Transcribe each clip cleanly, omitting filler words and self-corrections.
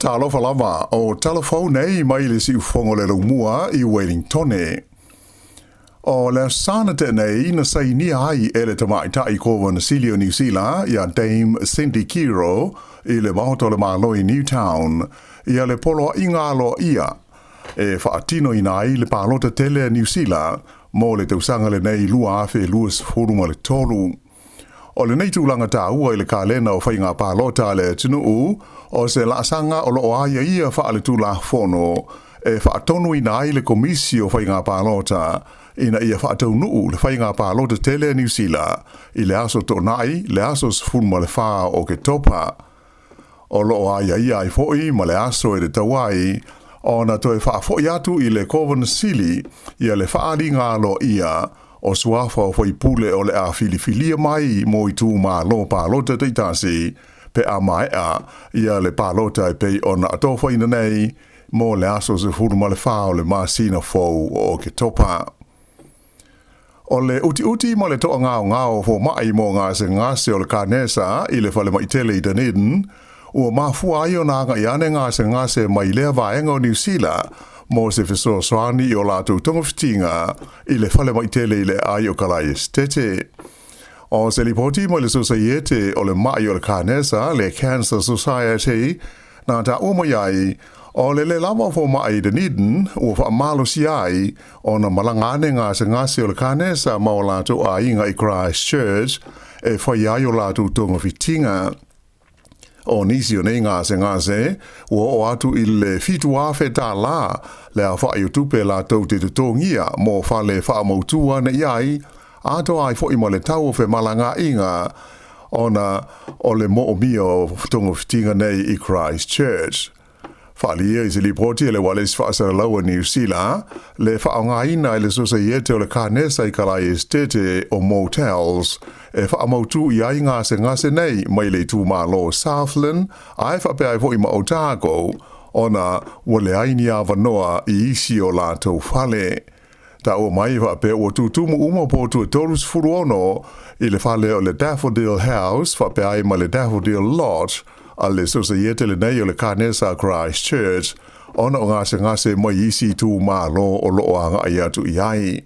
Talofa lava, o tala fou nei mai le siufogo le Laumua i Wellingtone. O le Aso Sa na tea nei na sainia ai e le Tamaitai Kovana Sili o Niu Sila ia Dame Cindy Kiro i le Maota o le Malo i Newtown ia le poloaiga aloaia e faatinoina ai le palota tele a Niu Sila mo le tausaga lenei 2023. O lenei tulaga taua i le kalena o faiga palota a le atunuu, o se laasaga o lo o aiaia faaletulafono e faatonuina ai le Komisi o Faiga Palota ina ia faataunuu le faiga palota tele a Niu Sila i le aso Toonai le aso 14 o Oketopa. O lo o aiaia ai foi ma le aso e tatau ai ona toe faafoi atu i le Kovana Sili ia le faaaliga aloaia o suafa o faipule o le a filifilia mai mo itumalo palota taitasi pe a maea ia le palota e pei ona atofaina nei mo le aso 14 o le masina fou o Oketopa. O le utiuti ma le toagaogao o fomai mo gasegase o le kanesa i le falemai tele i Dunedin, ua mafua ai ona agai ane gasegase mai lea vaega o Niu Sila mo se fesoasoani i o latou togafitiga i le falemai tele i le aai o Kalaesetete. O se lipoti mai le Sosaiete o le Mai o le Kanesa, le Cancer Society, na taua mai ai, o le lē lava o fomai i Dunedin ua faamalosia ai ona malaga ane gasegase o le kanesa ma o latou aiga i Christchurch e fai ai o latou togafitiga. O nisi o nei gasegase ua oo atu i le $7,000 le aofai o tupe latou te totogia mo fale faamautu ane i ai, atoa ai foi ma le tau o femalagaaiga ona o le moomia o togafitiga nei i Christchurch. Faaalia i se lipoti a le Ualesi Faasalalau a Niu Sila, le faaaogaina e le Sosaiete o le Kanesa i Kalaesetete o Motels e faamautu i ai gasegase nei mai le itumalo o Southland ae faapea ai foi ma Otago ona ua leai ni avanoa i isi o latou fale. Taua mai faapea ua tutumu uma potu e 36 i le fale o le Daffodil House faapea ai ma le Daffodil Lodge a le Sosaiete lenei o le Kanesa Christchurch ona o gasegase mai isi itumalo o lo o agai atu i ai.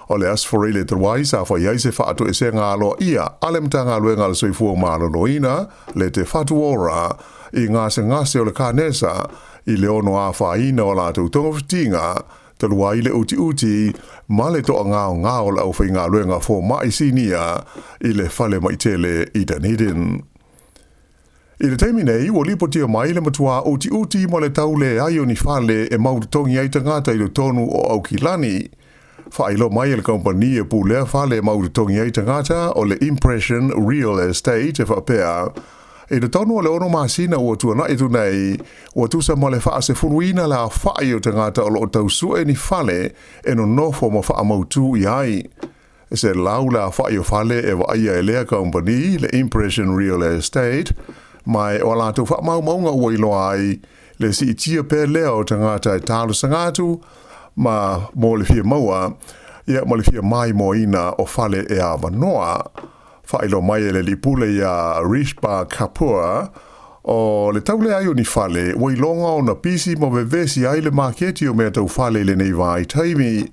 O le Aso Faraile talu ai sa fai ai se faatoesega aloaia a le Matagaluega a le Soifua Maloloina, le Te Whatu Ora, i gasegase o le kanesa i le ono afaina o latou togafitiga talu ai le utiuti ma le toagaogao o le aufaigaluega fomai sinia i le falemai tele i Dunedin. I le taimi nei, ua lipotia mai le matuā utiuti ma le tau leai o ni fale e mau totogi ai tagata i totonu o Aukilani. Faailoa mai e le kamupani e pulea fale e mau totogi ai tagata o le Impression Real Estate e faapea, I totonu o le ono masina ua tuanai atu nei, ua tusa ma le faasefuluina le aofai o tagata o lo o tau sue ni fale e nonofo ma faamautū i ai. E selau le aofai o fale e vaaia e lea kamupani, le Impression Real Estate, ma o a latou faamaumauga ua iloa ai le siitia pea lea o tagata e talosaga atu ma mo le fia maua ia ma le fia maimoaina o fale e avanoa. Faailoa mai e le alii pule iā Rishba Kapoor, o le tau leai o ni fale, ua iloga ona pisi ma vevesi ai le maketi o mea tau fale i lenei vaitaimi.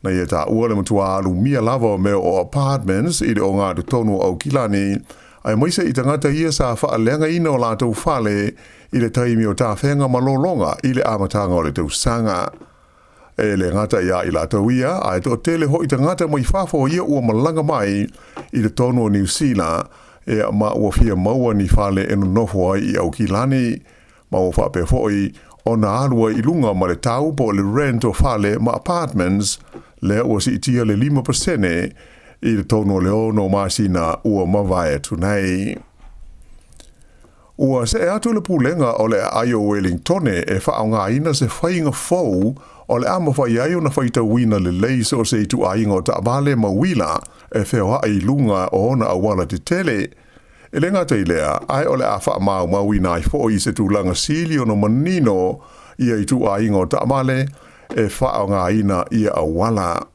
Na ia taua le matua alumia lava o mea o apartments i le ogatotonu o Aukilani, aemaise i tagata ia sa faaleagaina o latou fale i le taimi o tafega malologa i le amataga o le tausaga. E le gata iā i latou ia, ae toatele hoʻi tagata mai fafo ia ua malaga mai i totonu o Niu Sila, ea ma ua fia maua ni fale e nonofo ai i Aukilani, ma ua faapea foi ona alu ai i luga ma le tau po o le rent o fale ma apartments, lea ua siitia le 5% i totonu o le ono masina ua mavae atu nei. Ua see atu le Pulega o le Aai o Welingtone e faaaogaina se faiga fou o le a mafai ai ona faitauina lelei so o se ituaiga o taavale ma uila e feoai i luga o ona auala tetele. E le gata i lea, ae o le a faamaumauina ai foi i se tulaga sili ona manino ia ituaiga o taavale e faaaogaina ia auala.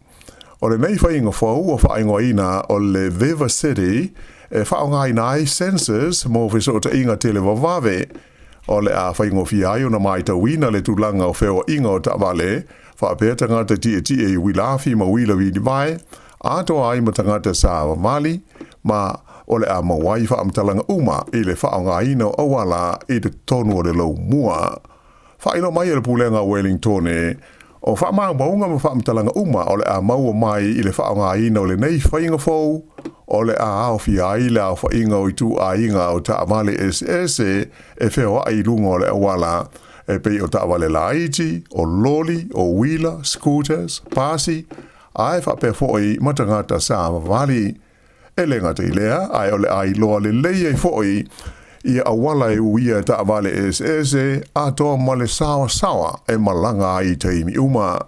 O lenei faiga fou ua faaigoaina o le Viva City e faaaogaina ai sensors mo fesootaiga televavave. O le a faigofie ai ona matauina le tulaga o feoaiga o taavale faapea tagata tietie i uila afi ma uila vilivae, atoa ai ma tagata savavali, ma o le a maua ai faamatalaga uma i le faaaogaina o auala i totonu o le laumua. Faailoa mai e le Pulega a Wellingtone, o faamaumauga ma faamatalaga uma o le a maua mai i le faaaogaina o lenei faiga fou, o le a aofia ai le aofaiga o ituaiga o taavale eseese e feoai i luga o le auala, e pei o taavale laiti, o loli, o uila, scooters, pasi, ae faapea foi ma tagata savavali. E le gata i lea, ae o le a iloa lelei ai foi ia auala e uia e taavale eseese atoa ma le saoasaoa e malaga ai i taimi uma.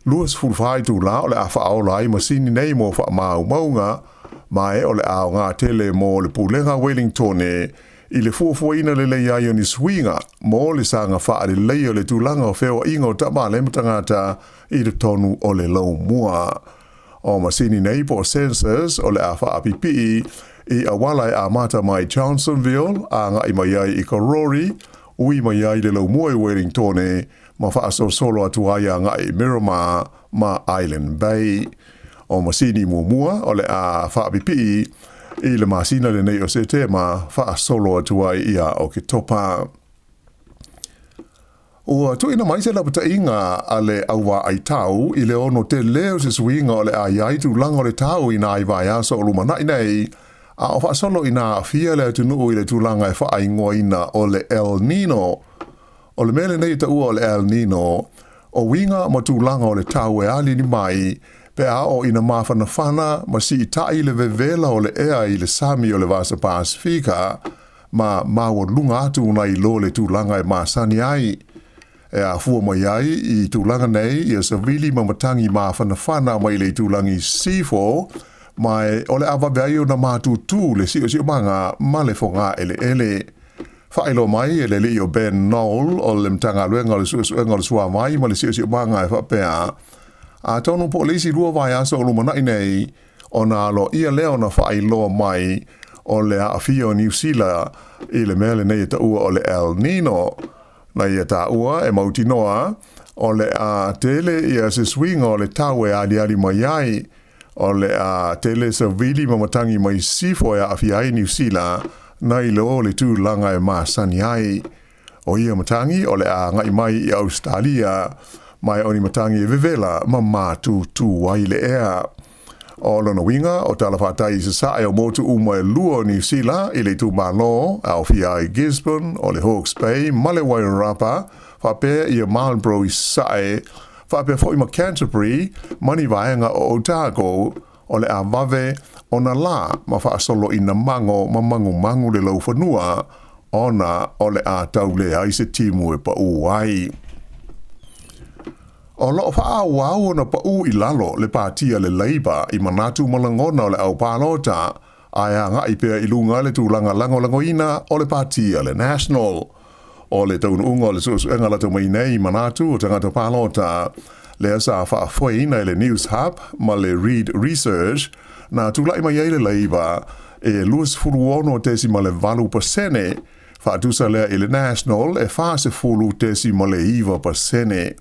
24 itula o le a faaola ai masini nei mo faamaumauga, ma e o le a aoga tele mo le Pulega a Wellingtone i le fuafuaina lelei ai o ni suiga mo le saga faaleleia o le tulaga o feoaiga o taavale ma tagata i totonu o le laumua. O masini nei po o sensors o le a faapipii i auala e amata mai Johnsonville agai mai ai i Karori, ui mai ai i le laumua i Wellingtone ma faasolosolo atu ai agai i Miramar ma Island Bay. O masini muamua o le a faapipii i le masina lenei o Setema faasolo atu ai ia Oketopa. Ua tuuina mai se lapataiga a le au vaai tau i le ono tele o se suiga o le a i ai tulaga o le tau i nai vaiaso o lumanai nei, a o faasolo ina aafia le atunuu i le tulaga e faaigoaina o le El Nino. O le mea lenei e taua o le El Nino, o uiga ma tulaga o le tau e aliali mai pe a oo ina mafanafana ma siitai le vevela o le ea i le sami o le Vasa Pasifika, ma maualuga atu nai lo le tulaga e masani ai. E afua mai ai i tulaga nei ia savili ma matagi mafanafana mai le itulagi sisifo, ma o le a vave ai ona matutu le siosiomaga ma le fogaeleele. Faailoa mai e le alii o Ben Knoll o le Matagaluega o le Suesuega o le Suavai ma le Siosiomaga e faapea, Atonu po o le isi 2 vaiaso o lumanai nei, ona aloaia lea ona faailoa mai o le aafia o Niu Sila i le mea lenei e taua o le El Nino. Na ia taua e mautinoa o le a tele ia se suiga o le tau e aliali mai ai, o le a tele savili ma matagi mai sisifo e aafia ai Niu Sila nai lo le tulaga e masani ai. O ia matagi o le a agai mai i Ausetalia, ma e o ni matagi e vevela ma matutu ai le ea. O lona uiga, o talafatai i sasae o motu uma e 2 o Niu Sila i le itumalo, e aofia ai Gisborne, o le Hawke's Bay ma le Wairarapa, faapea ia Marlborough i sasae, faapea foi ma Canterbury ma ni vaega o Otago, o le a vave ona la ma faasolo ina mago ma magumagu le laufanua, ona o le a tau leai se timu e pau ai. O lo o faaauau ona pau i lalo le pāti a le Labour i manatu ma lagona o le au palota, ae agai pea i luga le tulaga lagolagoina o le pāti a le National. O le taunuuga o le suesuega lata mai nei i manatu o tagata palota, lea sa faafoeina e le News Hub ma le Reid Research, na tulai mai ai le Labour e 26.8%, faatusa lea i le National e 40.9%.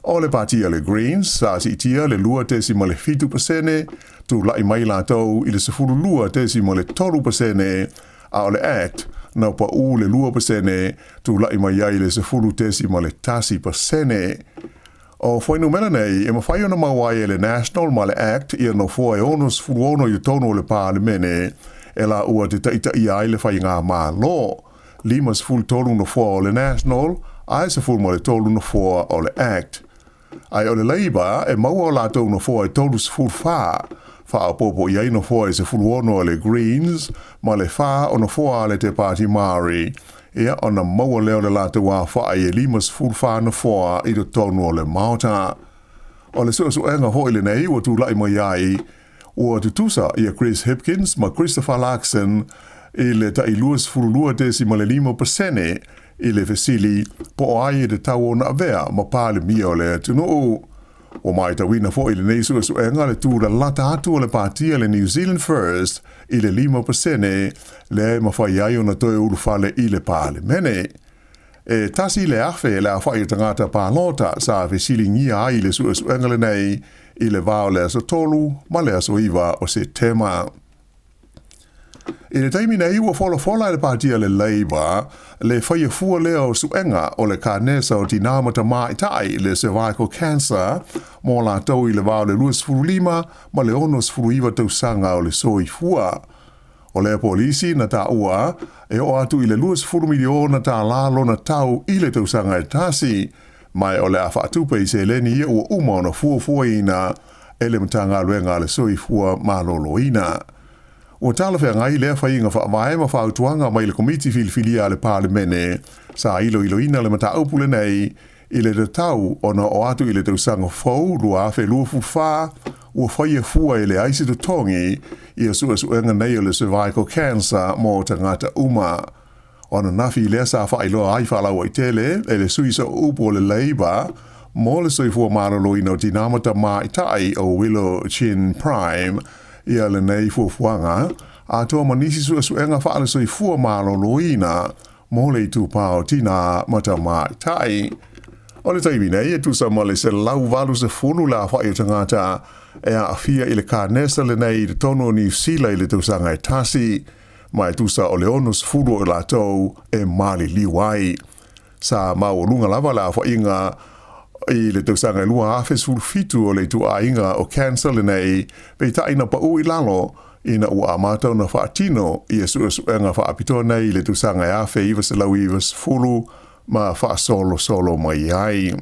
O le pāti a le Greens sa siitia le 2.7%, tulai mai latou i le 12.3%, a o le Act na pau le 2%, tulai mai ai le 10.1%. O fuainumera nei e mafai ona maua ai e le National ma le Act ia nofoa e 66 i totonu o le Palemene e laua te taitaia ai le faigamalo, 53 nofoa o le National ae 13 nofoa o le Act. Ae o le Labour e maua o latou nofoa e 34, faaopoopo i ai nofoa e 16 a le Greens ma le 4 o nofoa a le Te Pāti Māori, ia ona maua lea o le latou aofai e 54 nofoa i totonu o le Maota. O le suesuega foi lenei ua tulai mai ai, ua tutusa ia Chris Hipkins ma Christopher Luxon i le tai 22.5% i le fesili po o ai e tatau ona avea ma Palemia o le atunuu. Ua matauina foi i lenei suesuega le tulalata atu o le pāti a le New Zealand First i le 5% lea e mafai ai ona toe ulufale i le Palemene. E 1,000 le aofa'i o tagata palota sa fesiligia ai i le su'esu'ega lenei i le va o le aso 3 ma le aso 9 o Setema. I le taimi nei ua folafola e le Pāti a le Labour le faia fua lea o su'ega o le kanesa o tinā ma tamaitai, le cervical cancer, mo latou i le va o le 25 ma le 69 tausaga o le soifua. O lea polisi na taua e oo atu i le $20 miliona lona tau i le tausaga e tasi, ma o le a faatupe i seleni ia ua uma ona fuafuaina e le Matagaluega a le Soifua Maloloina. Ua talafeagai lea faiga faavae ma fautuaga mai le Komiti Filifilia a le Palemene sa iloiloina le mataupu lenei i le tatau ona oo atu i le tausaga fou 2024 ua faia fua e leai se totogi ia su'esu'ega nei o le cervical cancer mo tagata uma. O ananafi lea sa faailoa ai faalauaitele e le sui sooupu o le Labour mo le soifua maloloina o tinā ma tamaitai o Willow Chin Prime ia lenei fuafuaga atoa ma nisi su'esu'ega faale-soifua maloloina mo le itupa o tinā ma tamaitai. O le taimi nei e tusa ma le 180 le aofa'i o tagata e aafia i le kanesa lenei i totonu o Niu Sila i le tausaga e tasi, ma e tusa o le 60 o i latou e maliliu ai. Sa maualuga lava le aofa'iga i le tausaga e 2017 o le ituaiga o cancer lenei, peitai na pa'u i lalo ina ua amata ona faatino ia su'esu'ega faapitoa nei i le tausaga e 1990 ma faasolosolo mai ai.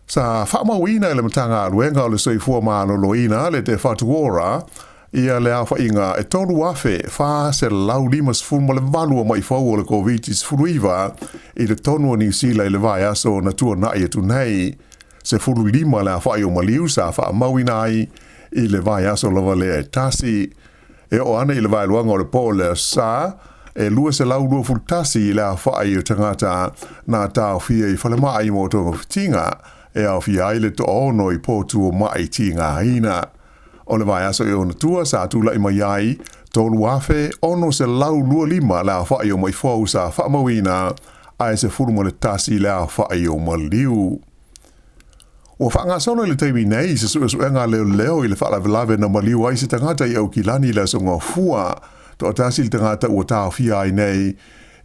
Sa faamauina e le Matagaluega o le Soifua Maloloina le Te Whatu Ora ia le aofa'iga e 3,458 o ma'i fou o le Koviti-19 i totonu o Niu Sila i le vaiaso na tuana'i atu nei. 15 le aofa'i o maliu sa faamauina ai i le vaiaso lava lea e tasi. E oo ana i le vaeluaga o le po o le Aso Sa, e 221 le aofa'i o tagata na taofia i falema'i mo togafitiga, e aofia ai le toaono i potu o ma'i tigaina. O le vaiaso i ona tua sa tula'i mai ai 3,625 le aofa'i o ma'i fou sa faamauina, ae 11 le aofa'i o maliu. Ua faagasolo i le taimi nei se su'esu'ega a leoleo i le faalavelave na maliu ai se tagata i Aukilani i le Aso Gafua. Toatasi le tagata ua taofia ai nei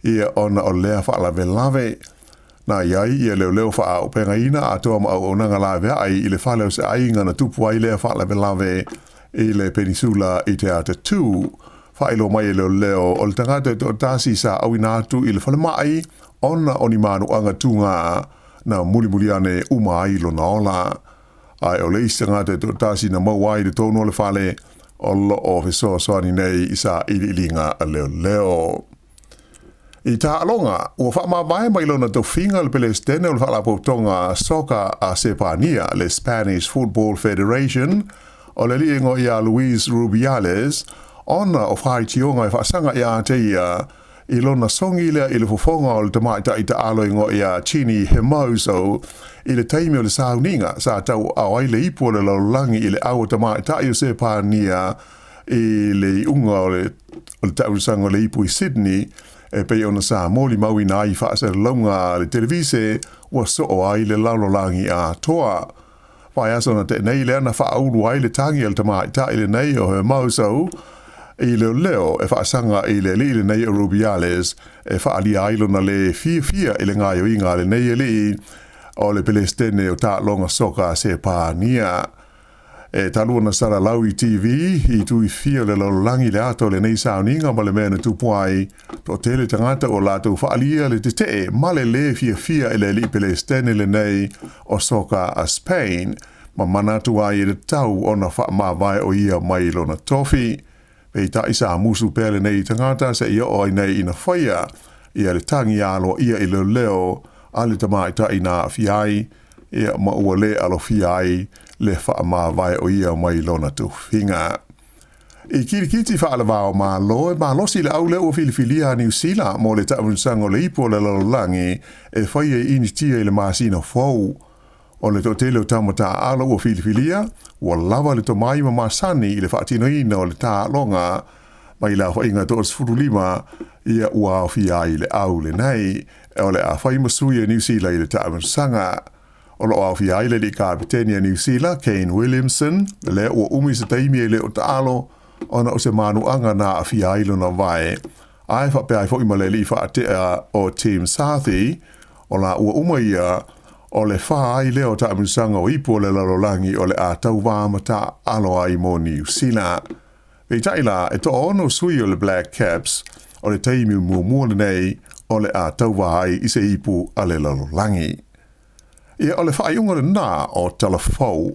ia ona o lea faalavelave. Na i ai ia leoleo faaaupegaina atoa ma auaunaga laveai i le fale o se aiga na tupu ai lea faalavelave i le penisula i Te Atatū. Faailoa mai e leoleo o le tagata e toatasi sa auina atu i le falemai ona o ni manuaga tugā na mulimuli ane uma ai lona ola. Ae o le isi tagata e toatasi na maua ai i totonu o le fale o lo'o fesoasoani nei i sailiiliga a leoleo. I taaloga, ua faamavae mai lona tofiga le Pelesitene o le Faalapotopotoga Soka a Sepania, le Spanish Football Federation, o le alii e igoa ia Luis Rubiales, ona o faitioga e faasaga ia te ia i lona sogi lea i le fofoga o le tamaitai taalo e igoa ia Jenni Hermoso i le taimi o le sauniga sa tauaao ai le ipu o le lalolagi i le au a tamaitai o Sepania i le iuga o le tausaga o le ipu i Sydney e pei ona sa molimauina ai i faasalalauga a le televise ua soo ai le lalolagi atoa. Vaiaso na tea nei lea na faaulu ai le tagi a le tamaitai lenei o Hermoso i leoleo e faasaga i le alii lenei o Rubiales e faaalia ai lona lē fiafia i le gaoioiga a lenei alii o le Pelesitene o taaloga soka a Sepania. E talu ona salalau i TV i itu e fia o le lalolagi le ata o lenei sauniga ma le mea na tupu ai, toatele tagata ua latou faaalia le tetee ma le lē fiafia i le alii Pelesitene lenei o soka a Spain ma manatu ai e tatau ona faamavae o ia mai lona tofi. Peitai sa musu pea lenei tagata seia oo ai nei ina faia ia le tagi aloaia i leoleo a le tamaitai na aafia ai, ia ma ua lē alofia ai le faamavae o ia mai lona tofiga. I kirikiti faalevao Malo, e malosi le au lea ua filifilia a Niu Sila mo le taamilosaga o le ipu o le lalolagi e faia i Initia i le masina fou. O le toatele o tama taaalo ua filifilia, ua lava le tomai ma masani i le faatinoina o le taaloga. Mai le aofaiga e 35, ia ua aofia ai le au lenei, o le a fai ma sui a Niu Sila i le taamilosaga. O lo o aofia ai le alii kapeteni a Niu Sila, Kane Williamson, lea ua umi se taimi e le o taalo ona o se manuaga na aafia ai lona vae, ae faapea ai foi ma le alii faatea o Tim Southee, o laua uma ia o le fa ai lea o taamilosaga o ipu o le lalolagi o le a tauvā ma taaalo ai mo Niu Sila. Peitai la, e toaono sui o le Black Caps, o le taimi muamua lenei o le a tauvā ai i se ipu a le lalolagi. Ia, o le faaiuga lena o Tala Fou.